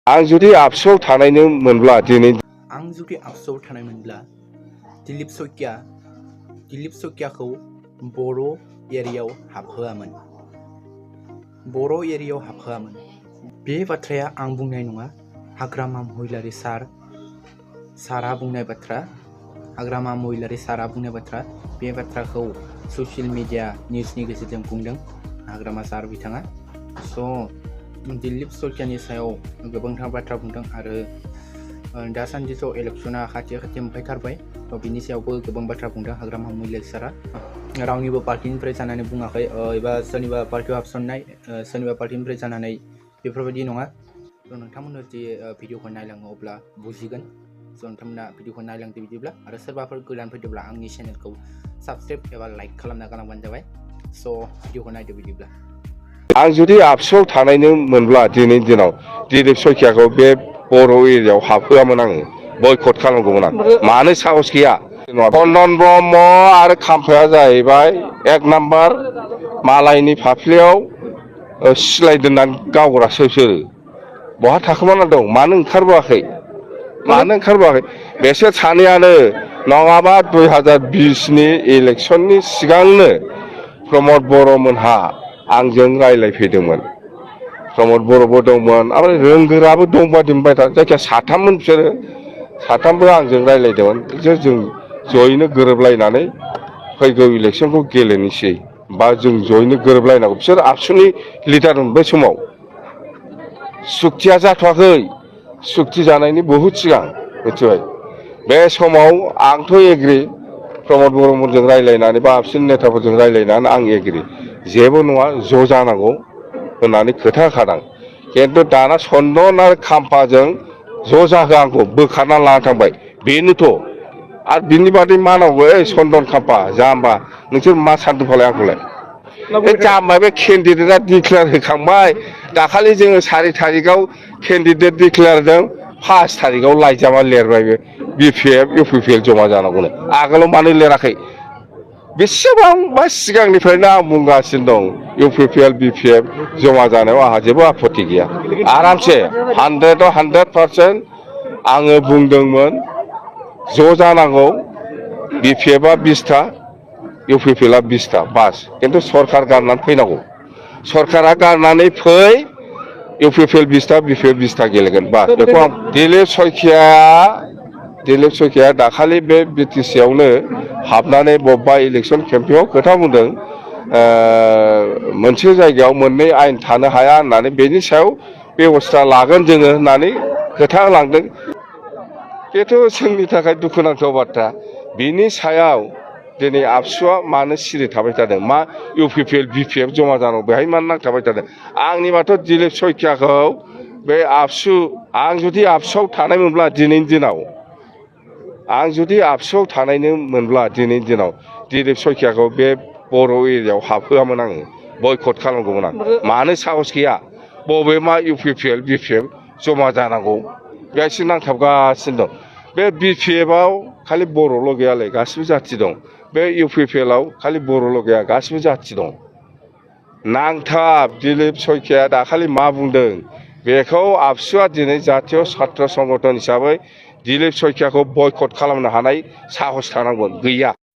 आं जुदि आबसुआव थानायनो मोनब्ला दिनै दिलीप सखियाखौ बरो एरियायाव हाबहोआमोन बे बाथ्राया आं बुंनाय नङा हाग्रामा महिलारि सारा बुंनाय बाथ्रा बे बाथ्राखौ ससियेल मिडिया निउसनि गेजेरजों बुंदों हाग्रामा सार बिथाङा दिलीप सखियानि सायाव गोबांथार बाथ्रा बुंदों आरो दासान्दिथ' इलेक्शना खाथि मोनफैथारबाय बिनि सायावबो गोबां बाथ्रा बुंदों हाग्रामा महिलारि सारा रावनिबो पार्टिनिफ्राय जानानै बुङाखै एबा सोरनिबा पार्टियाव हाबसननाय सोरनिबा पार्टिनिफ्राय जानानै बेफोरबायदि नङा नोंथांमोननो जे भिडिअखौ नायलाङो अब्ला बुजिगोन नोंथांमोना भिडिअखौ नायलांदो बिदिब्ला आरो सोरबाफोर गोदान फैदोंब्ला आंनि चेनेलखौ साबसक्राइब एबा लाइक खालामना गालांबानो जाबाय भिडिअखौ नायदो बिदिब्ला आं जुदि आबसुआव थानायनो मोनब्ला दिनैनि दिनाव दिलीप सखियाखौ बे बर' एरियायाव हाबहोआमोन आङो बयकट खालामगौमोन आं मानो साहस गैया चन्दन ब्रह्म आरो खाम्फाया जाहैबाय एक नाम्बार मालायनि फाफ्लियाव सिलाय दोननानै गावग्रासो बिसोरो बहा थाखोमाना दं मानो ओंखारबोआखै बेसोर सानैयानो नङाबा 2020नि इलेक्शननि सिगांनो प्रमद बर'मोनहा आंजों रायलायफैदोंमोन प्रमद बर'बो दंमोन ओमफ्राय रोंगोराबो दंबादि मोनबाय जायखिया साथाममोन बिसोरो साथामबो आंजों रायलायदोंमोन जों जयैनो गोरोबलायनानै फैगौ इलेक्शनखौ गेलेनोसै बा जों जयैनो गोरोबलायनांगौ बिसोर आबसुनि लिडारमोन बै समाव सुक्तिया जाथ'वाखै सुक्ति जानायनि बहुद सिगां मिथिबाय बे समाव आंथ' एग्रि प्रमद बर'मोनजों रायलायनानै बा आबसुनि नेताफोरजों रायलायनानै आं एग्रि जेबो नङा ज' जानांगौ होननानै खोथा होखादां खिन्थु दाना चन्दन आरो खाम्फाजों ज' जाहो आंखौ बोखारना लाना थांबाय बेनोथ' आरो बिनि बादै मा नांगौ चन्दन खाम्फा जाम्बा नोंसोर मा सानदों फालाय आंखौलाय बे जाम्बा बे केन्डिडेटआ डिक्लेयार होखांबाय दाखालि जोङो 4 थारिखआव केन्डिडेट डिक्लेयार होदों 5 थारिखआव लाइजामा लिरबाय बे BPF UPPL जमा जानांगौनो आगोलाव मानो लिराखै बेसेबांबा सिगांनिफ्रायनो आं बुंगासिनो दं UPPL BPF जमा जानायाव आंहा जेबो आपत्ति गैया आरामसे 100आव 100% आङो बुंदोंमोन ज' जानांगौ BPFआ 20टा UPPLआ 20टा बास खिन्थु सरकार गारनानै फैनांगौ सरकारा गारनानै फै UPPL 20टा BPF 20टा गेलेगोन बास बेखौ आं दिलीप सखिया दाखालि बे BTCआवनो हाबनानै बबेबा इलेक्शन केम्पेइनाव खोथा बुंदों मोनसे जायगायाव मोननै आयेन थानो हाया होननानै बेनि सायाव बेबस्था लागोन जोङो होननानै खोथा होलांदों बेथ' जोंनि थाखाय दुखुनांथाव बाथ्रा बिनि सायाव दिनै आबसुआ मानो सिरि थाबाय थादों मा UPPL BPF जमा जानांगौ बेहाय मानो नांथाबाय थादों आंनिबाथ' दिलीप सखियाखौ बे आं जुदि आबसुआव थानायमोनब्ला दिनैनि दिनाव दिलीप सखियाखौ बे बर' एरियायाव हाबहोआमोन आङो बयकट खालामगौमोन आं मानो साहस गैया बबे मा UPPL BPF जमा जानांगौ बेहायसो नांथाबगासिनो दं बे BPFआव खालि बर'ल' गैयालै गासिबो जाथि दं बे UPPLआव खालि बर'ल' गैया गासिबो जाथि दं नांथाब दिलीप सखिया दाखालि मा बुंदों बेखौ आबसुआ दिनै जातीय छात्र संगठन हिसाबै दिलीप सखियाखौ बयकट खालामनो हानाय साहस थानांगोन गैया